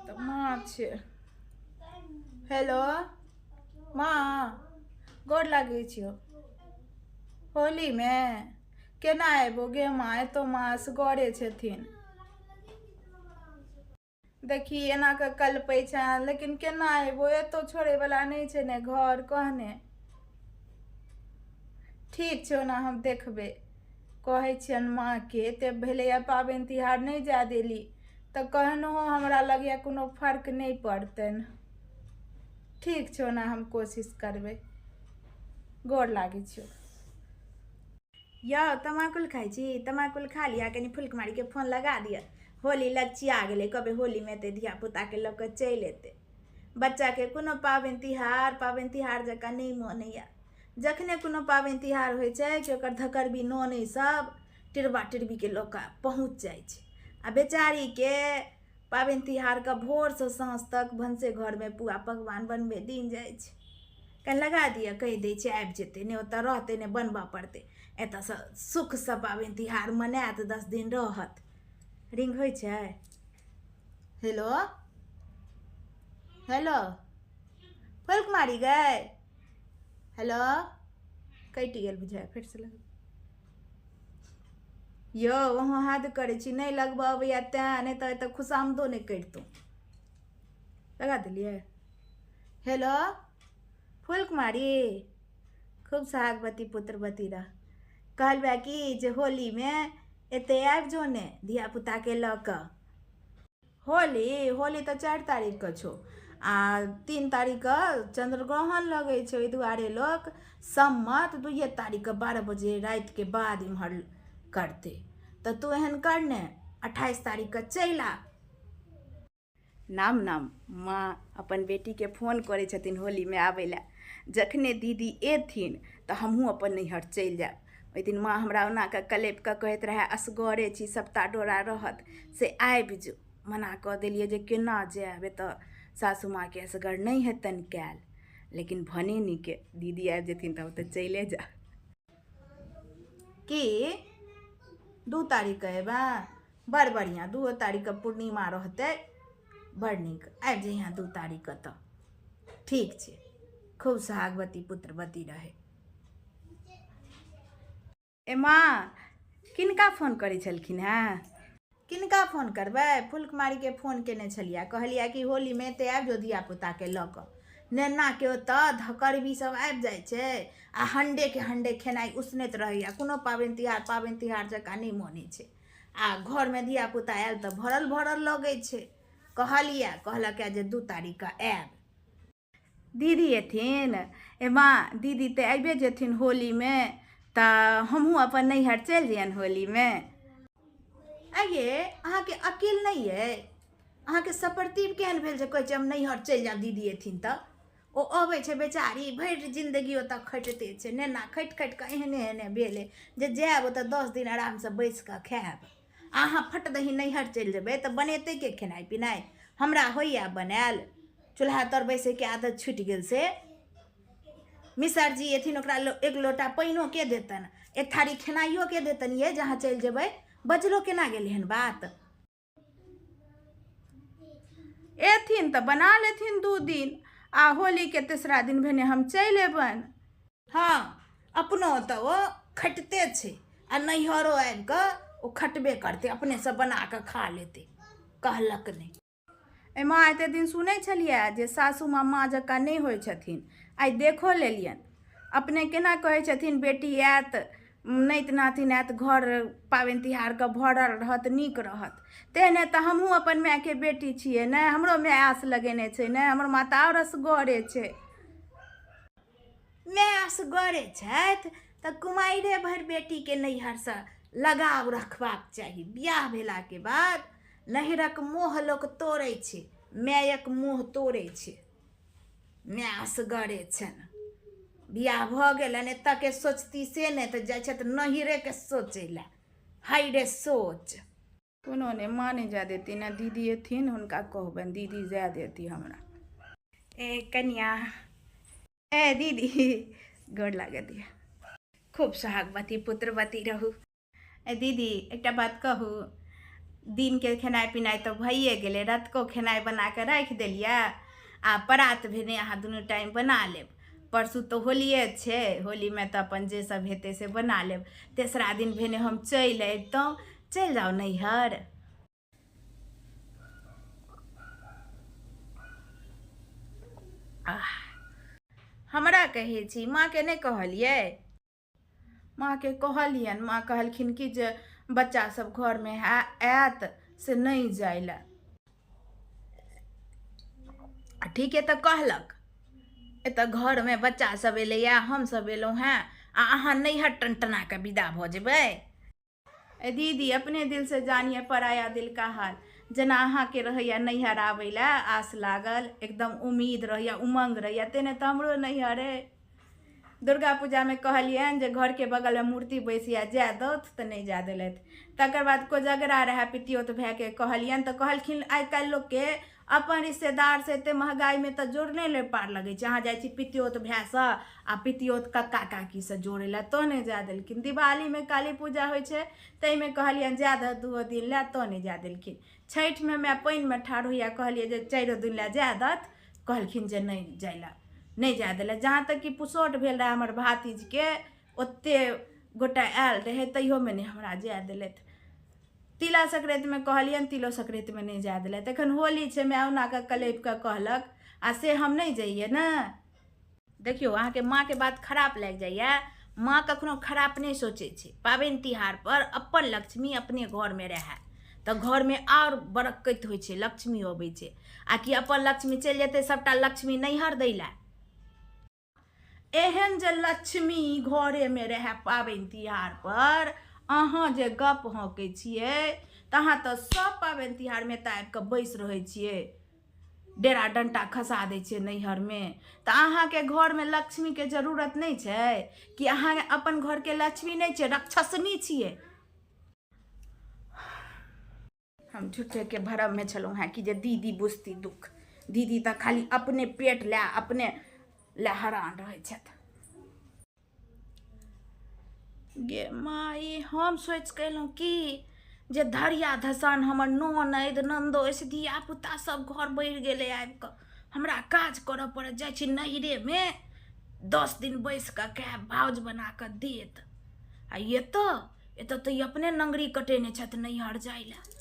तऽ माँ छै। हेलो माँ, गोर लागै छियौ। होलीमे केना अयबो गे माँ? एतौ माँ असगरे छथिन। देखी एना कऽ कलपै छनि, लेकिन केना अयबो? एतौ छोड़ैवला नहि छै ने घर कहने। ठीक छै, ओना हम देखबै। कहै छियनि माँके, एते भेलैए पाबनि तिहार नहि जाय देली, तऽ कहनहो हमरा लगैए कोनो फर्क नहि पड़तनि। ठीक छै, ओना हम कोशिश करबै। गोर लागै छियौ। यौ तमाकुल खाइ छी? तमाकुल खा लिअ, कनि फुलकुमारीके फोन लगा दिअ। होली लगचिया गेलै, कहबै होलीमे एतै, धियापुताके लऽ कऽ चलि एतै। बच्चाके कोनो पाबनि तिहार पाबनि तिहार जकाँ नहि मनैए। जखने कोनो पाबनि तिहार होइ छै कि ओकर धकरबी ननैद सब टिरबा टिरबीके लऽ कऽ पहुँच जाइ छै, आ बेचारीके पाबनि तिहारके भोरसँ साँझ तक भनसे घरमे पुआ पकवान बनबै दिन जाइ छै। कनि लगा दिअ, कहि दै छियै आबि जेतै, नहि ओतऽ रहतै नहि बनबऽ पड़तै, एतऽसँ सुखसँ पाबनि तिहार मनायत, 10 दिन रहत। रिंग होइ छै। हेलो हेलो फुलकुमारी गै, हेलो। कटि गेल बुझाइ, फेरसँ लग यौ। अहाँ हद करै छी, नहि लगबऽ अबैया तेँ, नहि तऽ एतऽ खुशामदो नहि करितहुँ। लगा देलियै। हेलो फुलकुमारी, खूब सोहागवती पुत्रवती रह। कहलबै कि जे होलीमे एतै आबि जो ने धियापुताके लऽ कऽ। होली होली तऽ 4 तारीखके छौ, आ 3 तारीखके चन्द्रग्रहण लगै छै, ओहि दुआरे लोक सम्मत 2 तारीखके 12 बजे रातिके बाद इम्हर करतै। तऽ तू एहन कर ने, 28 तारीखके चलि आ। नाम नाम माँ अपन बेटीके फोन करै छथिन होलीमे आबै लए। जखने दीदी एथिन तऽ हमहूँ अपन नैहर चलि जायब। ओहि दिन माँ हमरा ओना कऽ कलपि कऽ कहैत रहए, असगरे छी, सभटा डोरा रहत, से आबि जो। मना कऽ देलियै जे केना जायब, एतऽ सासू माँके असगर नहि हेतनि कयल। लेकिन भने नीके, दीदी आबि जेथिन तऽ हम तऽ चलिए जायब। की 2 तारीखके अयबै? बड़ बढ़िआँ, 2 तारीखके पूर्णिमा रहतै, बड़ नीक, आबि जइहेँ 2 तारीखके। तऽ ठीक छै, खूब सोहागवती पुत्रवती रहै। ए माँ, किनका फोन करै छलखिन हेँ? किनका फोन करबै? फुलकुमारीके फोन केने छलियै, कहलियै कि होलीमे एतै आबि जो धियापुताके लऽ कऽ। नेन्नाके ओतऽ धकरबी सब आबि जाइ छै आ हण्डेके हण्डे खेनाइ उसनैत रहैए, कोनो पाबनि तिहार पाबनि तिहार जकाँ नहि मनै छै, आ घरमे धियापुता आयल तऽ भरल भरल लगै छै। कहलियै, कहलक जे 2 तारीखके आयब। दीदी एथिन? ए माँ, दीदी तऽ आबिए जेथिन होलीमे, तऽ हमहूँ अपन नैहर चलि जइयनि होलीमे। आइये अहाँके अकिल नहि अइ? अहाँके सपरतीब केहन भेल जे कहै छै हम नैहर चलि जायब दीदी एथिन तऽ? ओ अबै छै बेचारी, भरि जिन्दगी ओतऽ खटिते छै, नेना खटि खटि कऽ एहने एहने भेलै जे जायब ओतऽ 10 दिन आरामसँ बैसि कऽ खायब, आ अहाँ फट दही नैहर चलि जेबै तऽ बनेतै के खेनाइ पिनाइ? हमरा होइए बनायल? चूल्हा तर बैसैके आदत छुटि गेल से? मिसरजी एथिन, ओकरा एक लोटा पानिओ के देतनि, एक थारी खेनाइयो के देतनि? ये जे अहाँ चलि जेबै, बजलो केना गेलै हन बात? एथिन तऽ बना लेथिन 2 दिन, आ होलीके तेसरा दिन भेने हम चलि अयबनि। हँ, अपनो तऽ ओ खटिते छै आ नैहरो आबि कऽ ओ खटबे करतै, अपनेसँ बना कऽ खा लेतै, कहलक नहि। ए माँ, एते दिन सुनै छलियै जे सासू माँ माँ जकाँ नहि होइ छथिन, आइ देखो लेलियनि। अपने केना कहै छथिन बेटी आयत, नाति नातिन आयत, घर पाबनि तिहारके भरल रहत, नीक रहत। तेहने तऽ हमहूँ अपन मायके बेटी छियै ने, हमरो माय आस लगेने छै ने, हमर माँ तऽ आओर असगरे छै। माय असगरे छथि तऽ कुमारिए भरि बेटीके नैहरसँ लगाव रखबाक चाही। बियाह भेलाके बाद नैहरक मोह लोक तोड़ै छै, मायक मोह तोड़ै छै। माय असगरे छनि, बियाह भऽ गेलनि, एतऽके सोचती से नहि, तऽ जाइ छथि नैहरेके सोचै लए। हाय रे सोच। कोनो नहि, माँ नहि जाय देती ने, दीदी एथिन हुनका कहबनि, दीदी जाय देती हमरा। ए कनिया, ए दीदी, गोर लागऽ दिअ। खूब सोहागवती पुत्रवती रहू। ए दीदी, एकटा बात कहू? दिनके खेनाइ पिनाइ तऽ भइए गेलै, रतको खेनाइ बना कऽ राखि देलियै आ परात भेने अहाँ दुनू टाइम बना लेब। परसू तऽ होलिए छै, होलीमे तऽ अपन जे सब हेतै से बना लेब। तेसरा दिन भेने हम चलि अबितहुँ। चलि जाउ नैहर। आह, हमरा कहै छी, माँके नहि कहलियै? माँके कहलियनि, माँ कहलखिन कि जे बच्चा सब घरमे आयत से नहि जाय लए। ठीके तऽ कहलक, एतऽ घरमे बच्चा सब एलैए, हमसब एलहुँ हेँ आ अहाँ नैहर टनटना कऽ विदा भऽ जेबै। ए दीदी, अपने दिल से जानिए पराया दिल का हाल। जेना अहाँके रहैए नैहर आबै लए आस लागल, एकदम उम्मीद रहैए, उमंग रहैए, तेने तऽ हमरो नैहर अइ। दुर्गा पूजामे कहलियनि जे घरके बगलमे मूर्ति बैसैए, जाय दौथ, तऽ नहि जाय देलथि। तकर बाद कोजगरा रहए, पितियौत भायके कहलियनि तऽ कहलखिन आइ काल्हि लोकके अपन रिश्तेदारसँ एते महगाइमे तऽ जोड़ने नहि पार लगै छै, अहाँ जाइ छी पितियौत भायसँ आ पितियौत कक्का काकीसँ जोड़ै लए, तो नहि जाय देलखिन। दिवालीमे काली पूजा होइ छै, ताहिमे कहलियनि जाय दह दूओ दिन लए, तो नहि जाय देलखिन। छठिमे माय पानिमे ठाढ़ होइए, कहलियै जे चारिओ दिन लए जाय दथि, कहलखिन जे नहि जाय लए, नहि जाय देलथि। जहाँ तक कि पुसौट भेल रहए हमर भातिजके, ओते गोटा आयल रहै, तैयोमे नहि हमरा जाय देलथि। तिला संक्रान्तिमे कहलियनि, तिलो संक्रान्तिमे नहि जाय देलथि। एखन होली छै, माय ओना कऽ कलपि कऽ कहलक आ से हम नहि जइयै ने। देखियौ, अहाँके माँके बात खराप लागि जाइए। माँ कखनो खराप नहि सोचै छै। पाबनि तिहारपर अपन लक्ष्मी अपने घरमे रहए तऽ घरमे आओर बरक्कति होइ छै, लक्ष्मी अबै छै। आ कि अपन लक्ष्मी चलि जेतै सभटा लक्ष्मी नैहर दै लए? एहन जे लक्ष्मी घरेमे रहए पाबनि तिहारपर, अहाँ जे गप हौँकै छियै तऽ अहाँ तऽ सभ पाबनि तिहारमे एतऽ आबि कऽ बैसि रहै छियै, डेरा डण्टा खसा दै छियै नैहरमे, तऽ अहाँके घरमे लक्ष्मीके जरूरत नहि छै? कि अहाँ अपन घरके लक्ष्मी नहि छियै, राक्षसनी छियै? हम झूठेके भरममे छलहुँ हेँ कि जे दीदी बुझती दुख। दीदी तऽ खाली अपने पेट लए, अपने लए हरान रहै छथि। गे माई, हम सोचि कऽ एलहुँ कि जे धरिया धसान हमर ननैद ननदोसि धियापुता सब घर बढ़ि गेलै, आबि कऽ हमरा काज करऽ पड़त, जाइ छी नैहरेमे 10 दिन बैसि कऽ कए भाउज बना कऽ देत। आ एतऽ एतऽ तऽ ई अपने नंगरी कटेने छथि नैहर जाय लए।